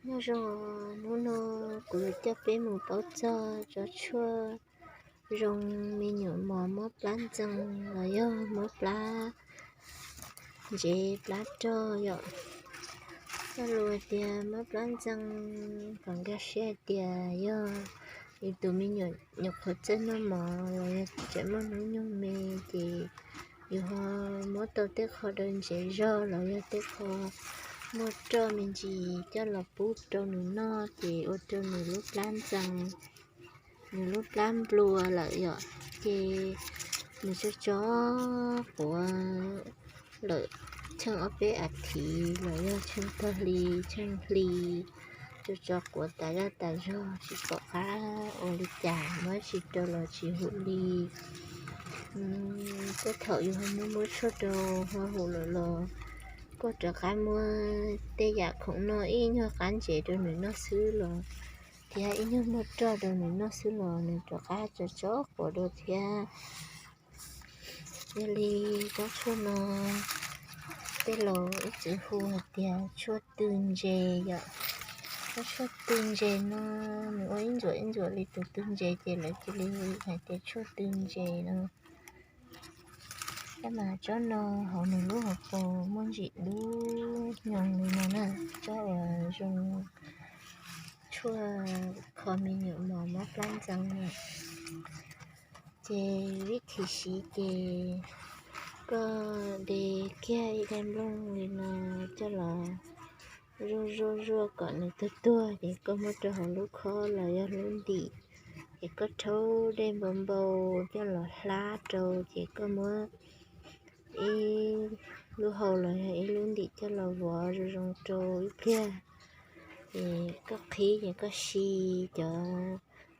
Nyob zoo, hnub no kuv yuav coj peb mus paub txog tsob tshuaj zoo me nyuam mos muab plab ntxees los yog muab plab ntsev plab rog yom. Coj lus hais tias muab plab ntxees kom nkag siab hais tias yog yus tus me nyuam nyuam qhuav txawj noj mov los yog tseem muaj hnub nyoog me ces yus ho muab tau tej qho daw ntsev zog los yog tej qho muaj roj me ntsis coj los pub rau nws noj ces ua rau nws lub plab ntxees, nws lub plab nplua lawm yom. Ces nws tso tso quav lawm tsheej ob peb as thiv los yog tsheej tag hli, tsheej hli, tso tso quav tas zaj tas zog tsis pom qab ua li cas, muab tsis rau los tsis haum li. Tej thaum yus ho muab muab tshuaj rau ho haum lawm los koj rov qab muab tej yam khoom noj ib nyuag qab ntsev rau nws noj xwb los thiab ib nyuag muag roj rau nws noj xwb los nws rov qab tso tso quav dua thiab. Yog li tsob tshuaj no tej laus ib txwv hu hais tias tshuaj tw ntses yom. Tsob tshuaj tw ntses no nws ua ib ntxuam ib ntxuam li tus tw ntses ces lawv cia li hais tias tshuaj tw ntses no. Tab mas tsob no hauv nws lub hauv paus muaj ntsim dub nyoos li no na, tsob uas zoo tshuaj kho me nyuam mos muab plab ntxees na. Ces vib thim siv ces koj de kiag ib daim nplooj li no coj los zuaj zuaj zuaj kom nws tuag tuag ces koj muab rau hauv lub khob los yog lub ntim, ces koj rhaub dej npau npau coj los hlab rau ces koj muab ib lub hau los yog ib lub ntim coj los vov zoo zoo rau ib pliag, ces koj qhib ces koj si cov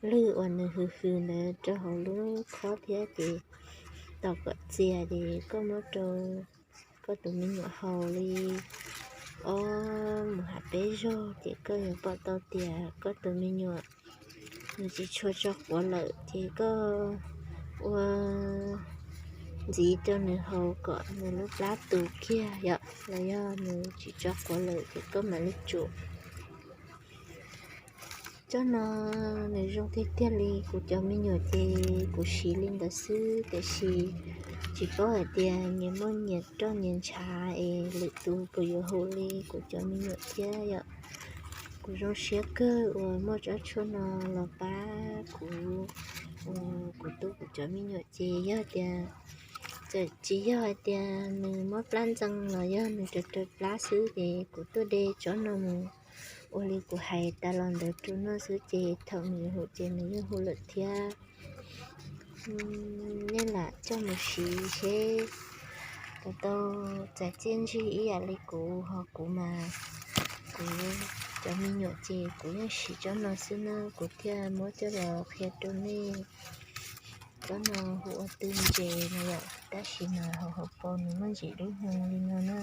lwg uas nws hws hws ntawd rau hauv lub khob thiab ces tos kom txias ces koj muab rau koj tus me nyuam haus li ob mus ham peb zaug ces koj yuav pom tau tias koj tus me nyuam nws tsis tshua tso quav lawm ces koj ua ntxiv rau nws haus kom nws lub plab tu kiag yom, los yog nws tsis tso quav lawm ces koj mam li tsuam. Tsob no nws zoo tiag tiag li, kuv cov me nyuam ces kuv siv li ntawd xwb tiam sis tsis paub hais tias nyias muaj nyias roj nyias ntshav es lwm tus puas yuav haum li kuv cov me nyuam thiab yom. Kuv zoo siab kawg uas muaj tsob tshuaj no los pab kuv ua kuv tu kuv cov me nyuam ces yog tias txawm tsis yog hais tias nws muab plab ntxees los yog nws raws raws plab xwb ces kuv tuaj de tsob no mus ua li kuv hais tas los ntawd rau noj xwb ces thaum nws yuav haum ces nws yeej haum lawm thiab. Nej lam coj mus siv seb puas tau txais txiaj ntsig ib yam li kuv, ho kuv mas kuv cov me nyuam ces kuv yeej siv tsob no xwb na, kuv thiaj muab coj los qhia rau nej. Tsob no hu ua tw ntses no yom, tab sis mas hauv hauv paus nws muaj ntsim dub nyoos li no na.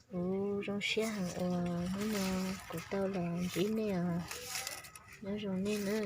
Kuv zoo siab heev uas hnub no kuv tau los ntsib nej os. Nyob zoo nej na.